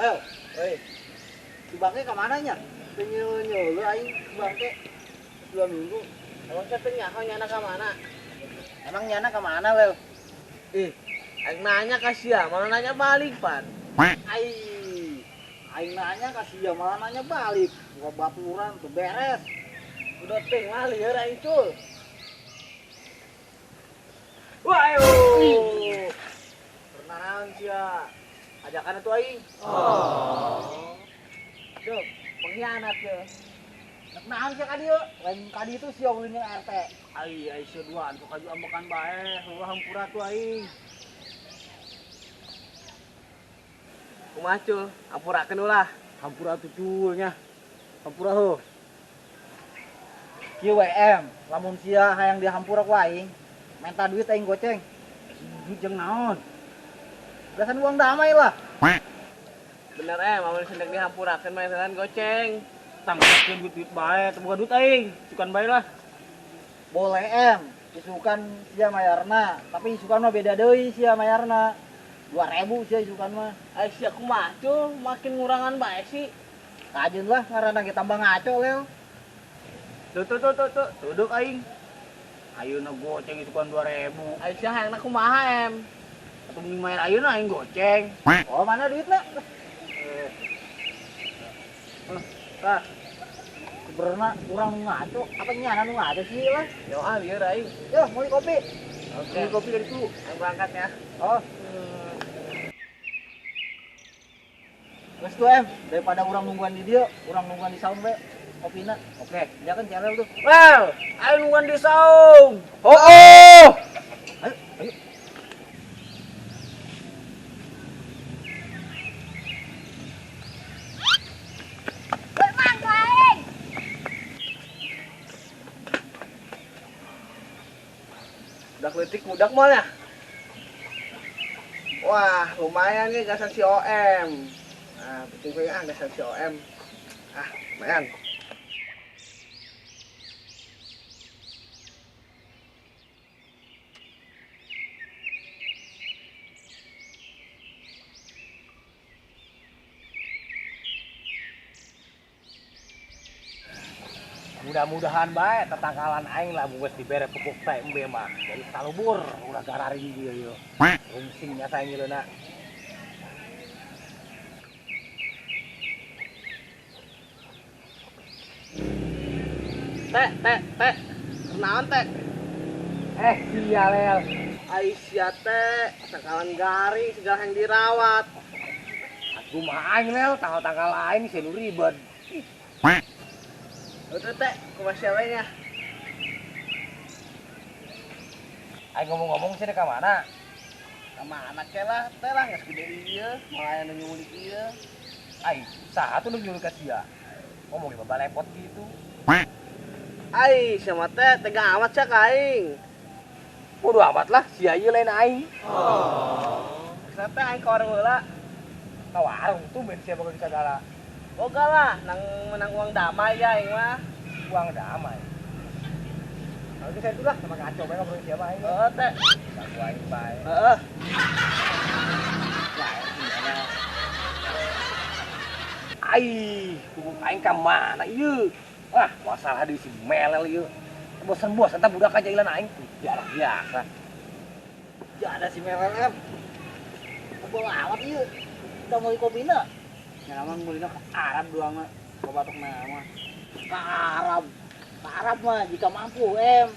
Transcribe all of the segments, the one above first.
Leo, oi. Si Bangke ka mana nya? Teu nyeuleung aing si Bangke. 2 minggu. Emang teh teu nyaho nyana ka mana? Emang nyana ka mana, Leo? Ih, aing nanya ka sia, malah nanya balik, Pan. Ai, aing nanya ka sia malah nanya balik. Gua baturan tuh beres. Udah ting mah lieur aing cul. Wah, ayo. Pernah naon sia? Ajakan itu aing. Oh. Duh, pengkhianat ye. Nek naon sia ka dieu? Lain ka dieu tuh sia ulin jeung RT. Ai, ai sia duaan sok aju ambekan bae, heueuh hampura tuh aing. Kumaha cul? Hampurakeun ulah. Hampura tuh cul nya. Hampura heuh. Kieu we em, lamun sia hayang dihampura ku aing, minta duit aing goceng. Duit jeung naon? Gasan uang damai lah. Bener amun sendek dihampurakeun mah dengan goceng. Tangkapkeun duit-duit bae, teu boga duit aing, isukan bae lah. Boleh em, isukan sia mayarna, tapi isukan mah beda deui sia mayarna. 2000 sia isukan mah. Ai sia kumaha cul, makin ngurangan bae sih. Kajeun lah ngaranna ge tambah ngaco lel. Tuh tuh tuh tuh tuh, duduk aing. Ayeuna goceng isukan 2000. Ai sia hayangna kumaha em? Atuh mending mayar ayeuna aing goceng. Oh, mana duitna? Tah. Sebenarnya kurang ngaco, apa nyana nu ngaco sih lah? Yo ah lieur aing. Yo, meuli kopi. Oke. Beli kopi dari tu. Aing berangkat ya. Oh. Geus tuh em, daripada urang nungguan di dieu, urang nungguan di saung we. Kopina. Oke. Dia kan channel tuh. Well, ayo nungguan di saung. Oh, oh. Ayo, ayo. Udah leutik budak moal ya? Wah, lumayan nih gasan si OM. Nah, penting gue ah gasan si OM. Ah, lumayan. Mudah-mudahan bae tetangkalan aing lah geus dibere pupuk teh embe mah. Jadi salubur ulah gararing ieu ieu. Rungsing nya saing ieu. Teh, teh, teh. Kunaon teh? Sia lel. Ai sia teh tangkalan garing segala yang dirawat. Aku mah aing lel, tanggal-tanggal aing sih nu ribet. Udah teh, kumaha sia we nya? Aing ngomong-ngomong sih ka mana? Ka mana ke lah, teh lah geus gede ieu, malah aya nu nyulik ieu. Ai, saha tuh nu nyulik ka sia? Ngomong ge balepot gitu. Ai, sia mah teh tega amat sia ka aing. Bodo amat lah, sia ieu lain aing. Oh. Geus teh aing ka warung heula. Ka warung tumben sia boga sagala. Boga lah, nang menang uang damai ya aing mah. Uang damai. Kalau gitu saya itulah sama ngaco bae ngobrol siapa aing. Heeh teh. Ganggu aing bae. Heeh. Ai, pupuk aing ka mana ieu? Wah, masalah di si melel ieu. Bosen-bosen tah budak aja ilan aing. Jarang biasa. Ya ada si melel em. Tebal amat ieu. Kita meuli kopina. Nya mah meulina ka Arab doang mah. Babatok mah. Ka Arab. Ka Arab mah jika mampu em.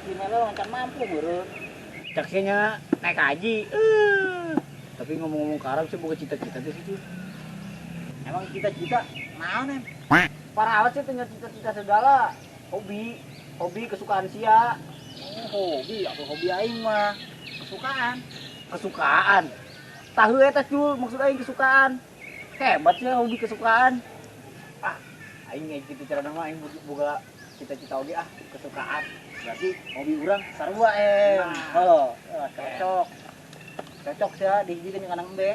Si melel macan mampu meureun. Cek sia nya naik haji. Tapi ngomong-ngomong ke Arab sih bukan cita-cita tuh sih. Emang cita-cita naon em? Para awat sih punya cita-cita segala. Hobi, hobi kesukaan sia. Oh, hobi atau hobi aing mah kesukaan. Kesukaan. Tahu eta cul, maksud aing kesukaan. Hebat sih hobi kesukaan. Ah, aing kayak gitu cara nama aing boga cita-cita oge ah, kesukaan. Berarti hobi urang sarua em. Nah. Oh, cocok. Cocok sia dihijikeun jeung kanang embe.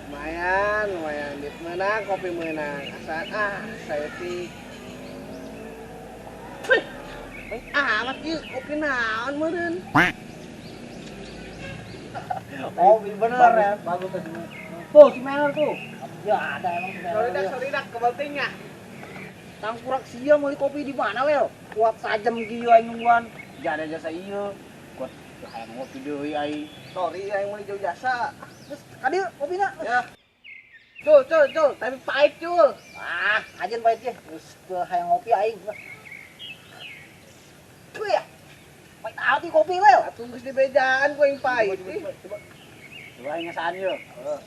Lumayan, lumayan duit menang, kopi menang. Asal ah, saya sih. Amat ieu kopi naon meureun. Oh, bener ya. Bagus tuh. Tuh si Melel tuh. Ya ada emang si Melel. Solidak kebaltingnya. Tangkurak sia meuli kopi di mana, Lel? Kuat sajam kieu aing nungguan. Ja ada jasa ieu. Kuat hayang ngopi deui aing. Sorry aing meuli jauh jasa. Terus ka dieu kopina. Ya. Cul, cul, cul, tapi pahit cul. Ah, ajen pahit ge. Geus teu hayang ngopi aing. Tuh ya. Pahit amat kopi, Lel. Atuh geus dibejaan ku aing pahit. Coba. Coba aing ngasaan ieu. Heeh.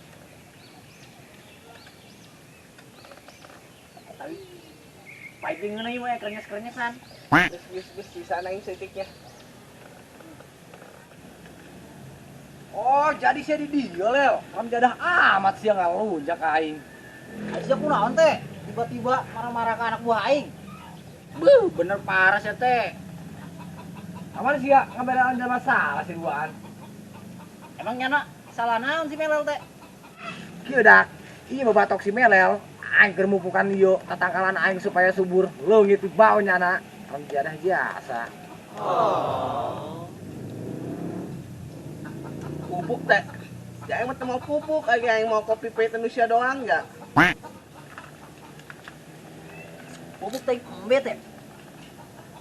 Tapi pahit ngeunah ieu mah krenyes-krenyesan. Geus sisa aing seutiknya. Oh, jadi sia di dieu, Lel. Kam jadah amat sia ngalunjak ka aing. Sia kunaon teh? Tiba-tiba marah-marah ka anak buah aing. Beuh, bener parah sia teh. Aman sia ngabelaan jelema salah si duaan. Emang nyana salah naon si Melel teh? Kieu dak, ieu babatok si Melel. Aing keur mupukan ieu tatangkalan aing supaya subur. Leungit bau nyana. Kam jadah jasa. Oh. Pupuk teh. Ya aing mah teu mau pupuk, aing mau kopi pahit Indonesia doang enggak? Pupuk teh embe teh.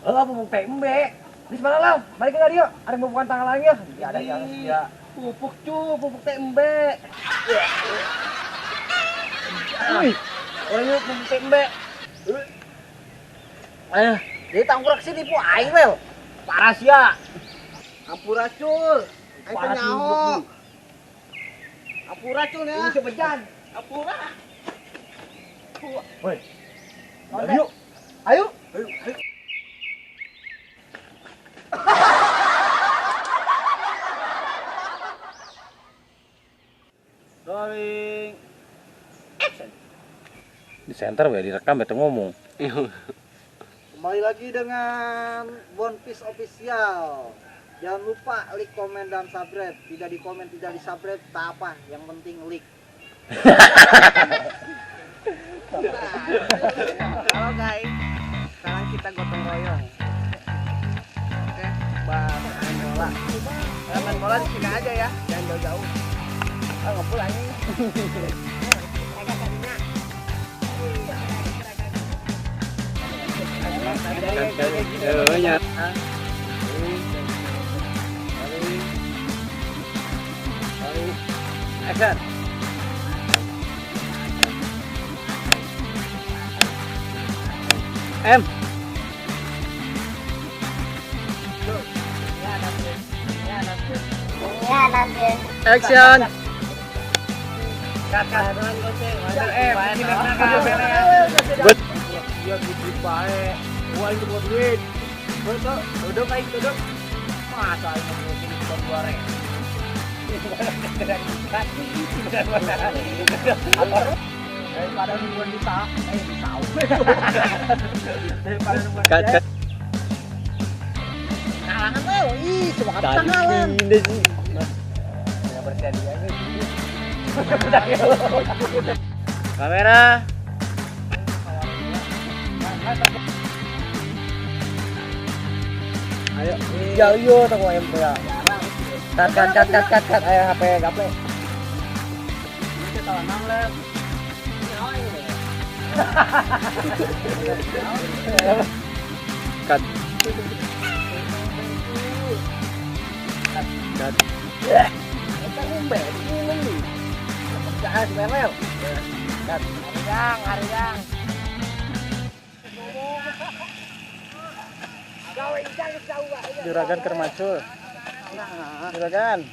Heuh, pupuk teh embe. Di mana lah? Balik ke dieu. Ada mupukan tangan aing ya. Ya ada ya. Ya. Pupuk cu, pupuk teh embe. Wih, orangnya pupuk teh embe. Ayo, jadi tangkurak sih tipu aing, Lel. Parah sia. Ampura cul. Aing teh nyaho. Ampura cul ya. Ini sebejan. Ampura. Woi. Ayo. Ayo. Ayo, ayo. Rolling. Action. Di center we direkam bete ngomong. Kembali lagi dengan Bonpis Official. Jangan lupa like, komen, dan subscribe. Tidak di komen, tidak di subscribe, tak apa. Yang penting like. Halo guys, sekarang kita gotong royong. Oke, buat main bola. Main bola di sini aja ya, jangan jauh-jauh. Ah, ngepul anjing. Action. M. Action. Cut cut. Iya bae. Gua itu buat duit. Betul, duduk aing duduk. Masa aing mau sini cuma 2.000. Daripada nungguan di di daripada nungguan di kalangan leo, ih semangat tangalan. Kamera. Ayo, jauh yo toko ayam ya. Cut cut cut cut cut cut, ayo HP gaple. Ini talanang lep. Cut. Cut. Kita ngombe, minum nih. Jangan si Melel. Cut. Harijang, harijang. Juragan kermacul. Juragan.